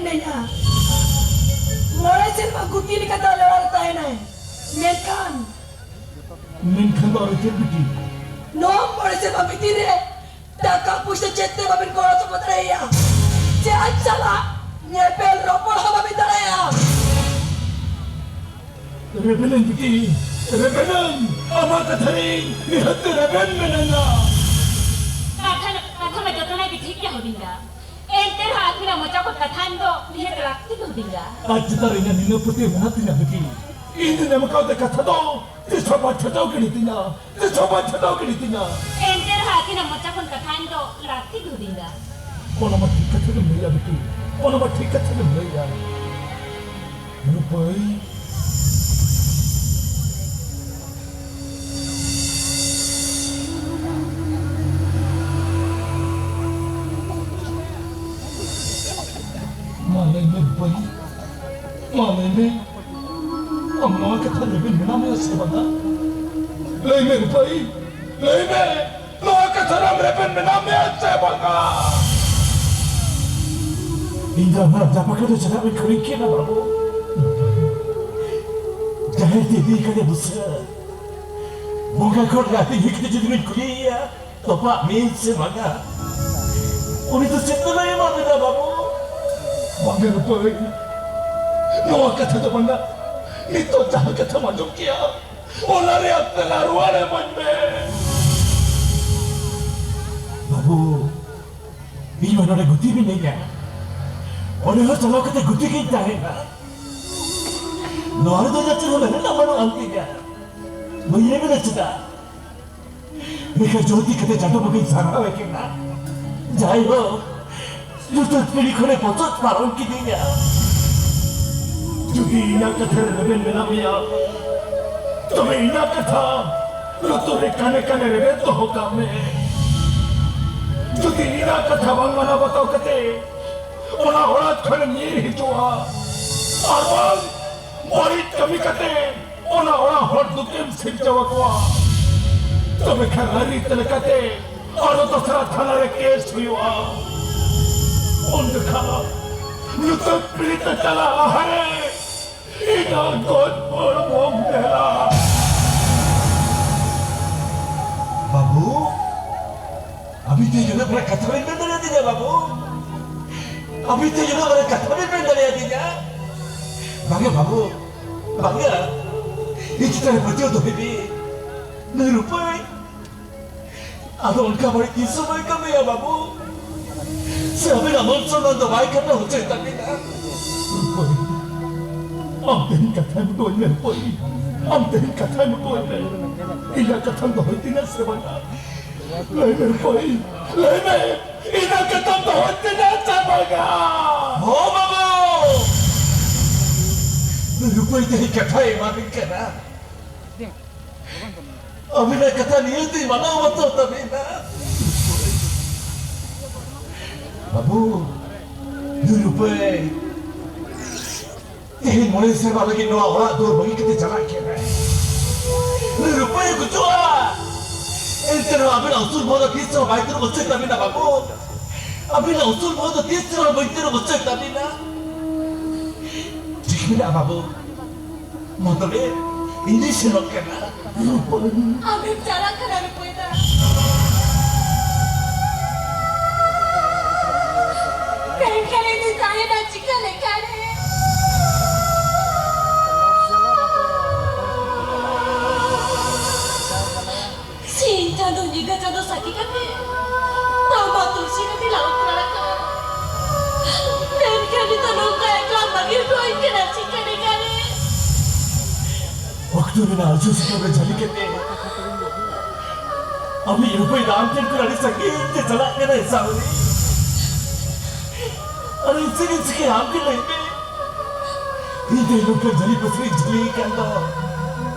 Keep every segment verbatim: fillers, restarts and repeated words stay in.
ᱢᱤᱱᱟᱹᱧᱟ᱾ ᱢᱚᱬᱮ ᱥᱮᱨᱢᱟ ᱜᱩᱛᱤ ᱞᱮᱠᱟᱛᱮ ᱟᱞᱮ ᱚᱲᱟᱜ ᱨᱮ ᱛᱟᱦᱮᱱᱟᱭ᱾ ᱢᱮᱱᱠᱷᱟᱱ ᱢᱮᱱᱠᱷᱟᱱ ᱫᱚ ᱟᱨᱚ ᱪᱮᱫ ᱵᱤᱴᱤ? ᱱᱚᱣᱟ ᱢᱚᱬᱮ ᱥᱮᱨᱢᱟ ᱵᱷᱤᱛᱤᱨ ᱨᱮ ᱴᱟᱠᱟ ᱯᱩᱭᱥᱟᱹ ᱪᱮᱫ ᱛᱮ ᱵᱟᱵᱤᱱ ᱜᱚᱲᱚ ᱥᱚᱯᱚᱦᱚᱫ ᱫᱟᱲᱮᱭᱟᱭᱟ? ᱪᱮ ᱟᱡ ᱥᱟᱞᱟᱜ ᱧᱮᱯᱮᱞ ᱨᱚᱯᱚᱲ ᱦᱚᱸ ᱵᱟᱵᱤᱱ ᱫᱟᱲᱮᱭᱟᱜᱼᱟ? ᱨᱮᱵᱮᱱᱟᱹᱧ ᱵᱤᱴᱤ, ᱨᱮᱵᱮᱱᱟᱹᱧ, ᱟᱢᱟᱜ ᱠᱟᱛᱷᱟ ᱨᱮ ᱱᱤᱦᱟᱹᱛ ᱛᱮ ᱨᱮᱵᱮᱱ ᱢᱮᱱᱟᱹᱧᱟ᱾ ᱠᱟᱛᱷᱟ ᱢᱟ ᱡᱚᱛᱚᱱᱟᱜ ᱜᱮ ᱴᱷᱤᱠ ᱜᱮᱭᱟ ᱦᱩᱰᱤᱧ ᱫᱟ, ᱮᱱᱛᱮ ᱨᱮᱦᱚᱸ ᱟᱹᱠᱤᱱᱟᱜ ᱢᱚᱪᱟ ᱠᱷᱚᱱ ᱠᱟᱛᱷᱟ ᱮᱢ ᱫᱚ ᱱᱤᱦᱟᱹᱛ ᱞᱟᱹᱠᱛᱤ ᱜᱮ ᱦᱩᱰᱤᱧ ᱫᱟ᱾ ᱟᱡ ᱪᱮᱛᱟᱱ ᱨᱮ ᱤᱧᱟᱹᱜ ᱱᱤᱱᱟᱹᱜ ᱯᱟᱹᱛᱭᱟᱹᱣ ᱢᱮᱱᱟᱜ ᱛᱤᱧᱟᱹ ᱵᱤᱴᱤ, ᱤᱧ ᱫᱚ ᱱᱚᱝᱠᱟ ᱠᱟᱛᱷᱟ ᱫᱚ ᱛᱤᱥ ᱦᱚᱸ ᱵᱟᱭ ᱪᱷᱟᱰᱟᱣ ᱜᱤᱰᱤ ᱛᱤᱧᱟ, ᱛᱤᱥ ᱦᱚᱸ ᱵᱟᱭ ᱪᱷᱟᱰᱟᱣ ᱜᱤᱰᱤ ᱛᱤᱧᱟ᱾ ᱮᱱᱛᱮ ᱨᱮᱦᱚᱸ ᱟᱹᱠᱤᱱᱟᱜ ᱢᱚᱪᱟ ᱠᱷᱚᱱ ᱠᱟᱛᱷᱟ ᱮᱢ ᱫᱚ ᱞᱟᱹᱠᱛᱤ ᱜᱮ ᱦᱩᱰᱤᱧ ᱫᱟ᱾ ᱚᱱᱟ ᱢᱟ ᱴᱷᱤᱠ ᱠᱟᱛᱷᱟ ᱜᱮᱢ ᱞᱟᱹᱭᱟ ᱵᱤᱴᱤ, ᱚᱱᱟ ᱢᱟ ᱴᱷᱤᱠ ᱠᱟᱛᱷᱟ ᱜᱮᱢ ᱞᱟᱹᱭᱟ᱾ ᱨᱩᱯᱟᱹᱭ᱾ ᱢᱟ ᱞᱟᱹᱭ ᱢᱮ ᱨᱩᱯᱟᱹᱭ, ᱢᱟ ᱞᱟᱹᱭ ᱢᱮ, ᱟᱢ ᱱᱚᱣᱟ ᱠᱟᱛᱷᱟ ᱨᱮᱵᱮᱱ ᱢᱮᱱᱟᱜ ᱢᱮᱭᱟ ᱥᱮ ᱵᱟᱝᱟ? ᱞᱟᱹᱭ ᱢᱮ ᱨᱩᱯᱟᱹᱭ, ᱞᱟᱹᱭ ᱢᱮ, ᱱᱚᱣᱟ ᱠᱟᱛᱷᱟ ᱨᱮ ᱟᱢ ᱨᱮᱵᱮᱱ ᱢᱮᱱᱟᱜ ᱢᱮᱭᱟ ᱥᱮ ᱵᱟᱝᱟ? ᱤᱧ ᱫᱚ ᱟᱢᱟᱜ ᱡᱟᱯᱟᱜ ᱫᱚ ᱪᱮᱫᱟᱜ ᱵᱮᱱ ᱠᱩᱞᱤᱧ ᱠᱟᱱᱟ ᱵᱟᱹᱵᱩ? ᱡᱟᱦᱮᱨ ᱛᱮ ᱤᱫᱤ ᱠᱟᱫᱮ ᱵᱩᱥᱟᱹᱜ ᱵᱚᱸᱜᱟ ᱠᱷᱚᱱ ᱜᱟᱛᱮ ᱦᱮᱡ ᱠᱟᱛᱮ ᱡᱩᱫᱤ ᱵᱮᱱ ᱠᱩᱞᱤᱭᱮᱭᱟ, ᱛᱚᱯᱟᱜ ᱢᱮ ᱥᱮ ᱵᱟᱝᱟ? ᱩᱱᱤ ᱫᱚ ᱪᱮᱫ ᱫᱚ ᱞᱟᱹᱭ ᱮᱢᱟ ᱵᱮᱱᱟ ᱵᱟᱹᱵᱩ? ᱵᱟᱝᱟ ᱨᱩᱯᱟᱹᱭ, ᱱᱚᱣᱟ ᱠᱟᱛᱷᱟ ᱫᱚ ᱵᱟᱝᱟ᱾ ᱱᱤᱛᱚᱜ ᱡᱟᱦᱟᱸ ᱠᱟᱛᱷᱟᱢ ᱟᱸᱡᱚᱢ ᱠᱮᱜᱼᱟ, ᱚᱱᱟ ᱨᱮᱭᱟᱜ ᱛᱮᱞᱟ ᱨᱩᱣᱟᱹᱲ ᱮᱢᱟᱹᱧ ᱢᱮ᱾ ᱵᱟᱹᱵᱩ, ᱤᱧ ᱢᱟ ᱱᱚᱰᱮ ᱜᱩᱛᱤ ᱢᱤᱱᱟᱹᱧᱟ᱾ ᱚᱸᱰᱮ ᱦᱚᱸ ᱪᱟᱞᱟᱣ ᱠᱟᱛᱮ ᱜᱩᱛᱤ ᱜᱤᱧ ᱛᱟᱦᱮᱱᱟ᱾ ᱱᱚᱣᱟ ᱨᱮᱫᱚ ᱤᱧᱟᱹᱜ ᱪᱮᱫ ᱦᱚᱸ ᱢᱮᱱᱮᱫ ᱵᱟᱹᱱᱩᱜ ᱟᱱ ᱛᱤᱧᱟ᱾ ᱵᱟᱹᱧ ᱨᱮᱵᱮᱱᱟ ᱪᱮᱫᱟᱜ? ᱢᱮᱱᱠᱷᱟᱱ ᱡᱚᱞᱫᱤ ᱠᱟᱛᱮ ᱪᱟᱸᱫᱚ ᱵᱚᱸᱜᱟᱧ ᱥᱟᱨᱦᱟᱣ ᱮ ᱠᱟᱱᱟ᱾ ᱡᱟᱭᱦᱳᱠ, ᱧᱩᱛᱟᱹᱛ ᱯᱤᱲᱤ ᱠᱷᱚᱱᱮ ᱵᱚᱪᱚᱫ ᱯᱟᱨᱚᱢ ᱠᱤᱫᱤᱧᱟ᱾ ᱡᱩᱫᱤ ᱤᱧᱟᱹᱜ ᱠᱟᱛᱷᱟ ᱨᱮ ᱨᱮᱵᱮᱱ ᱢᱮᱱᱟᱜ ᱢᱮᱭᱟ, ᱛᱚᱵᱮ ᱤᱧᱟᱹᱜ ᱠᱟᱛᱷᱟ ᱞᱩᱛᱩᱨ ᱨᱮ ᱠᱟᱱᱮ ᱠᱟᱱᱮ ᱨᱮᱵᱮᱱ ᱫᱚᱦᱚ ᱠᱟᱜ ᱢᱮ᱾ ᱡᱩᱫᱤ ᱤᱧᱟᱹᱜ ᱠᱟᱛᱷᱟ ᱵᱟᱝ ᱢᱟᱱᱟᱣ ᱵᱟᱛᱟᱣ ᱠᱟᱛᱮ ᱚᱱᱟ ᱚᱲᱟᱜ ᱠᱷᱚᱱᱮᱢ ᱧᱤᱨ ᱦᱤᱡᱩᱜᱼᱟ, ᱟᱨ ᱵᱟᱝ ᱵᱟᱹᱲᱤᱡ ᱠᱟᱹᱢᱤ ᱠᱟᱛᱮ ᱚᱱᱟ ᱚᱲᱟᱜ ᱦᱚᱲ ᱫᱩᱠᱮᱢ ᱥᱤᱨᱡᱟᱹᱣ ᱟᱠᱚᱣᱟ, ᱛᱚᱵᱮ ᱠᱷᱟᱱ ᱟᱹᱨᱤ ᱞᱮᱠᱟᱛᱮ ᱟᱨᱚ ᱫᱚᱥᱨᱟ ᱛᱷᱟᱱᱟ ᱨᱮ ᱠᱮᱥ ᱦᱩᱭᱩᱜᱼᱟ᱾ ᱩᱱ ᱡᱚᱠᱷᱟ ᱧᱩᱛᱟᱹᱛ ᱯᱤᱲᱤᱛ ᱪᱟᱞᱟᱜ ᱞᱟᱦᱟᱨᱮ ᱤᱧᱟᱹᱜ ᱜᱚᱡ ᱦᱚᱲᱢᱚᱢ ᱧᱮᱞᱟ᱾ ᱵᱟᱹᱵᱩ, ᱟᱹᱵᱤᱱ ᱛᱮ ᱡᱩᱫᱟᱹ ᱠᱚᱨᱮ ᱠᱟᱛᱷᱟ ᱵᱤᱱ ᱢᱮᱱ ᱫᱟᱲᱮᱭᱟᱫᱤᱧᱟ ᱵᱟᱹᱵᱩ? ᱟᱹᱵᱤᱱ ᱛᱮ ᱡᱩᱫᱟᱹ ᱠᱚᱨᱮ ᱠᱟᱛᱷᱟ ᱵᱤᱱ ᱢᱮᱱ ᱫᱟᱲᱮᱭᱟᱫᱤᱧᱟ? ᱵᱟᱝᱟ ᱵᱟᱹᱵᱩ, ᱵᱟᱝᱟ᱾ ᱤᱧ ᱪᱮᱛᱟᱱ ᱨᱮ ᱯᱟᱹᱛᱭᱟᱹᱣ ᱫᱚᱦᱚᱭ ᱵᱤᱱ᱾ ᱱᱩᱭ ᱨᱩᱯᱟᱹᱭ ᱟᱫᱚ ᱚᱱᱠᱟ ᱵᱟᱹᱲᱤᱡ ᱛᱤᱥ ᱦᱚᱸ ᱵᱟᱭ ᱠᱟᱹᱢᱤᱭᱟ ᱵᱟᱹᱵᱩ᱾ ᱥᱮ ᱟᱹᱵᱤᱱᱟᱜ ᱢᱟᱹᱱ ᱥᱚᱱᱢᱟᱱ ᱫᱚ ᱵᱟᱭ ᱠᱷᱟᱴᱚ ᱦᱚᱪᱚᱭ ᱛᱟᱹᱵᱤᱱᱟ᱾ ᱨᱩᱯᱟᱹᱭ, ᱟᱢ ᱛᱮᱦᱮᱧ ᱠᱟᱛᱷᱟᱢ ᱩᱰᱩᱠ ᱢᱮ ᱨᱩᱯᱟᱹᱭ᱾ ᱟᱢ ᱛᱮᱦᱮᱧ ᱠᱟᱛᱷᱟᱢ ᱩᱰᱩᱠ ᱢᱮ᱾ ᱤᱧᱟᱹᱜ ᱠᱟᱛᱷᱟᱢ ᱫᱚᱦᱚᱭ ᱛᱤᱧᱟ ᱥᱮ ᱵᱟᱝᱟ? ᱞᱟᱹᱭ ᱢᱮ ᱨᱩᱯᱟᱹᱭ, ᱞᱟᱹᱭ ᱢᱮ᱾ ᱤᱧᱟᱹᱜ ᱠᱟᱛᱷᱟᱢ ᱫᱚᱦᱚᱭ ᱛᱤᱧᱟ ᱥᱮ ᱵᱟᱝᱟ? ᱦᱚᱸ ᱵᱟᱹᱵᱩ᱾ ᱱᱩᱭ ᱨᱩᱯᱟᱹᱭ ᱛᱮᱦᱮᱧ ᱠᱟᱛᱷᱟᱭ ᱮᱢᱟᱵᱤᱱ ᱠᱟᱱᱟ᱾ ᱟᱹᱵᱤᱱᱟᱜ ᱠᱟᱛᱷᱟ ᱱᱤᱭᱟᱹᱛᱮ ᱢᱟᱱᱟᱣ ᱵᱟᱛᱟᱣ ᱛᱟᱹᱵᱤᱱᱟ᱾ ᱵᱟᱹᱵᱩ, ᱱᱩᱭ ᱨᱩᱯᱟᱹᱭ ᱛᱮᱦᱮᱧ ᱢᱚᱬᱮ ᱥᱮᱨᱢᱟ ᱞᱟᱹᱜᱤᱫ ᱱᱚᱣᱟ ᱚᱲᱟᱜ ᱫᱩᱣᱟᱹᱨ ᱵᱟᱹᱜᱤ ᱠᱟᱛᱮ ᱪᱟᱞᱟᱜ ᱠᱟᱱᱟᱭ᱾ ᱱᱩᱭ ᱨᱩᱯᱟᱹᱭ ᱜᱩᱡᱩᱜᱼᱟ᱾ ᱮᱱᱛᱮ ᱨᱮᱦᱚᱸ ᱟᱹᱵᱤᱱᱟᱜ ᱩᱥᱩᱞ ᱵᱚᱦᱚᱜ ᱫᱚ ᱛᱤᱥ ᱨᱮᱦᱚᱸ ᱵᱟᱭ ᱛᱤᱨᱩᱵ ᱦᱚᱪᱚᱭ ᱛᱟᱹᱵᱤᱱᱟ ᱵᱟᱹᱵᱩ᱾ ᱟᱹᱵᱤᱱᱟᱜ ᱩᱥᱩᱞ ᱵᱚᱦᱚᱜ ᱫᱚ ᱛᱤᱥ ᱨᱮᱦᱚᱸ ᱵᱟᱹᱧ ᱛᱤᱨᱩᱵ ᱦᱚᱪᱚᱭ ᱛᱟᱹᱵᱤᱱᱟ᱾ ᱴᱷᱤᱠ ᱢᱮᱱᱟᱜᱼᱟ ᱵᱟᱹᱵᱩ᱾ ᱢᱟ ᱛᱚᱵᱮ, ᱤᱧ ᱫᱩᱧ ᱥᱮᱱᱚᱜ ᱠᱟᱱᱟ᱾ ᱟᱢᱮᱢ ᱪᱟᱞᱟᱜ ᱠᱟᱱᱟ ᱨᱩᱯᱟᱹᱭ ᱫᱟ? ᱢᱮᱱᱠᱷᱟᱱ ᱤᱧ ᱫᱩᱧ ᱛᱟᱦᱮᱱᱟ ᱪᱤᱠᱟᱹ ᱞᱮᱠᱟᱨᱮ? ᱥᱤᱧ ᱪᱟᱸᱫᱚ ᱧᱤᱫᱟᱹ ᱪᱟᱸᱫᱚ ᱥᱟᱹᱠᱷᱤ ᱠᱟᱛᱮ ᱛᱟᱢᱟ ᱛᱩᱞᱥᱤ ᱠᱟᱛᱮ ᱞᱟᱝ ᱩᱯᱨᱟᱲ ᱟᱠᱟᱫ᱾ ᱢᱮᱱᱠᱷᱟᱱ ᱱᱤᱛᱚᱜ ᱱᱚᱝᱠᱟ ᱮᱠᱞᱟ ᱵᱟᱹᱜᱤ ᱦᱚᱴᱚ ᱟᱹᱧ ᱠᱟᱱᱟ ᱪᱤᱠᱟᱹ ᱞᱮᱠᱟᱨᱮ? ᱚᱠᱛᱚ ᱨᱮᱱᱟᱜ ᱟᱹᱪᱩᱨ ᱥᱟᱠᱟᱢ ᱨᱮ ᱡᱷᱟᱹᱞᱤ ᱠᱟᱛᱮ ᱟᱢᱤᱡ ᱨᱩᱯᱟᱹᱭ ᱫᱚ ᱟᱢ ᱴᱷᱮᱱ ᱠᱷᱚᱱ ᱟᱹᱰᱤ ᱥᱟᱺᱜᱤᱧ ᱛᱮ ᱪᱟᱞᱟᱜ ᱠᱟᱱᱟᱭ ᱥᱟᱣᱨᱤ᱾ ᱟᱨ ᱤᱧ ᱪᱮᱫ ᱤᱧ ᱪᱤᱠᱟᱹᱭᱟ ᱟᱢ ᱜᱮ ᱞᱟᱹᱭ ᱢᱮ᱾ ᱤᱧ ᱫᱚ ᱨᱩᱯᱟᱹᱭ ᱡᱷᱟᱹᱞᱤ ᱯᱟᱹᱥᱤᱨᱤᱧ ᱡᱷᱟᱹᱞᱤ ᱟᱠᱟᱱ ᱫᱚ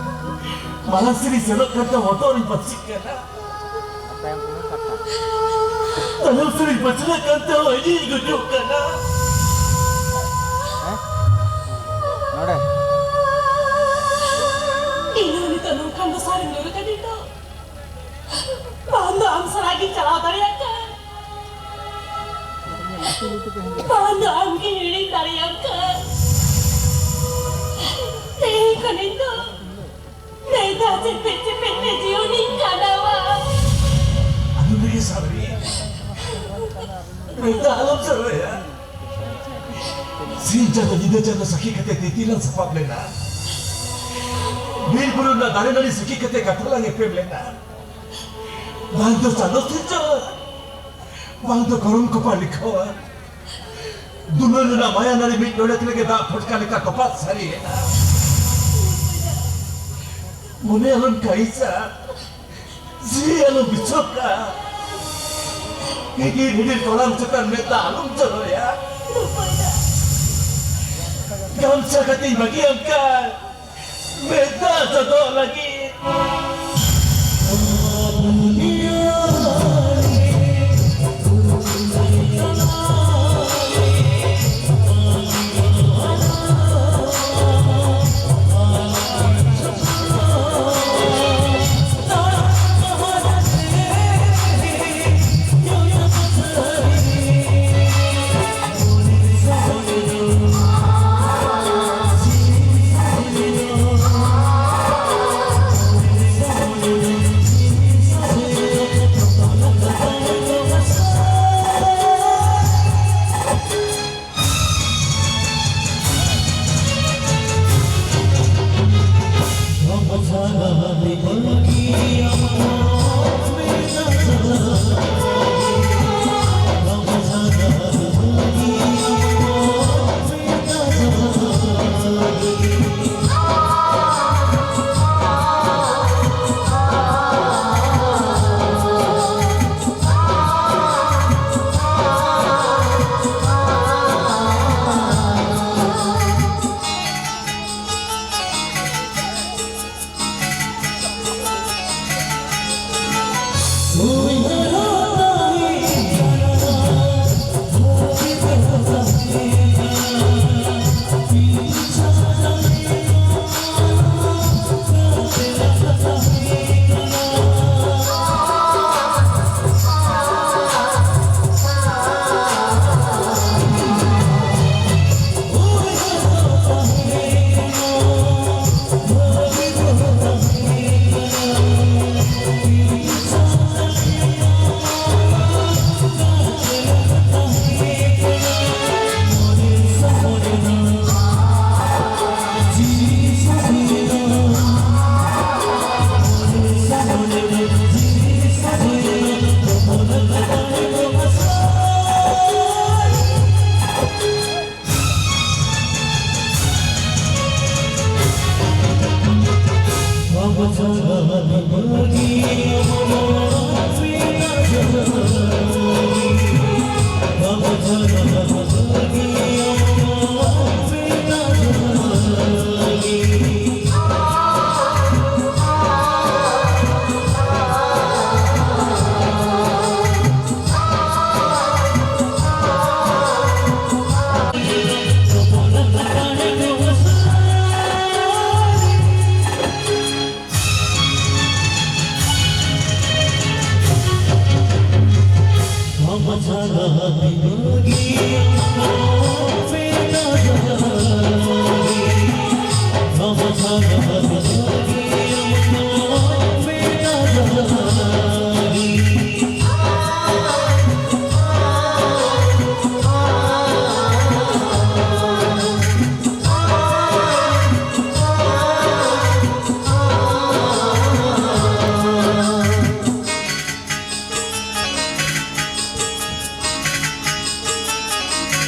ᱢᱟᱲᱟᱝ ᱥᱮᱫ ᱤᱧ ᱥᱮᱱᱚᱜ ᱠᱟᱱ ᱫᱚ ᱦᱚᱴᱚᱜ ᱨᱤᱧ ᱯᱟᱹᱥᱤᱜ ᱠᱟᱱᱟ᱾ ᱛᱟᱭᱚᱢ ᱥᱮᱫ ᱤᱧ ᱯᱟᱹᱪᱷᱞᱟᱹᱜ ᱠᱟᱱ ᱛᱮᱦᱚᱸ ᱤᱧᱤᱧ ᱜᱩᱡᱩᱜ ᱠᱟᱱᱟ᱾ ᱦᱮᱸ? ᱱᱚᱰᱮ᱾ ᱤᱧ ᱦᱚᱸ ᱱᱤᱛᱚᱜ ᱱᱚᱝᱠᱟᱱ ᱫᱚᱥᱟᱨ ᱨᱮ ᱧᱩᱨ ᱠᱟᱹᱫᱤᱧ ᱫᱚ᱾ ᱵᱟᱝ ᱫᱚ ᱟᱢ ᱥᱟᱞᱟᱜ ᱜᱤᱧ ᱪᱟᱞᱟᱣ ᱫᱟᱲᱮᱭᱟᱜ ᱠᱟᱱ᱾ ᱵᱟᱝ ᱫᱚ ᱟᱢ ᱜᱮ ᱦᱤᱲᱤᱧ ᱥᱤᱧ ᱪᱟᱸᱫᱚ ᱧᱤᱫᱟᱹ ᱪᱟᱸᱫᱚ ᱥᱟᱹᱠᱷᱤ ᱠᱟᱛᱮ ᱛᱤᱛᱤ ᱞᱟᱝ ᱥᱟᱯᱟᱵ ᱞᱮᱱᱟ᱾ ᱵᱤᱨ ᱵᱩᱨᱩ ᱨᱮᱱᱟᱜ ᱫᱟᱨᱮ ᱱᱟᱹᱲᱤ ᱥᱟᱹᱠᱷᱤ ᱠᱟᱛᱮ ᱠᱟᱛᱷᱟ ᱞᱟᱝ ᱮᱯᱮᱢ ᱞᱮᱱᱟ᱾ ᱵᱟᱝ ᱫᱚ ᱪᱟᱸᱫᱚ ᱥᱤᱨᱡᱟᱹᱣ, ᱵᱟᱝ ᱫᱚ ᱜᱚᱨᱚᱢ ᱠᱚᱯᱟ ᱞᱮᱠᱷᱟᱣᱟ᱾ ᱫᱩᱞᱟᱹᱲ ᱨᱮᱱᱟᱜ ᱢᱟᱭᱟ ᱱᱟᱹᱲᱤ ᱢᱤᱫ ᱰᱚᱸᱰᱮᱠ ᱨᱮᱜᱮ ᱫᱟᱜ ᱯᱷᱚᱴᱠᱟ ᱞᱮᱠᱟ ᱛᱚᱯᱟᱜ ᱥᱟᱹᱨᱤ ᱮᱱᱟ᱾ ᱢᱚᱱᱮ ᱟᱞᱚᱢ ᱠᱟᱹᱦᱤᱥᱟ, ᱡᱤᱣᱤ ᱟᱞᱚᱢ ᱵᱤᱪᱷᱚᱠᱟ᱾ ᱦᱤᱰᱤᱨ ᱦᱤᱰᱤᱨ ᱠᱚᱲᱟᱢ ᱪᱮᱛᱟᱱ ᱢᱮᱫ ᱫᱟᱜ ᱟᱞᱚᱢ ᱡᱚᱨᱚᱭᱟ᱾ ᱜᱟᱢᱪᱷᱟ ᱠᱟᱛᱮᱧ ᱵᱟᱹᱜᱤᱭᱟᱢ ᱠᱟᱱ ᱢᱮᱫ ᱫᱟᱜ ᱡᱚᱫᱚᱜ ᱞᱟᱹᱜᱤᱫ᱾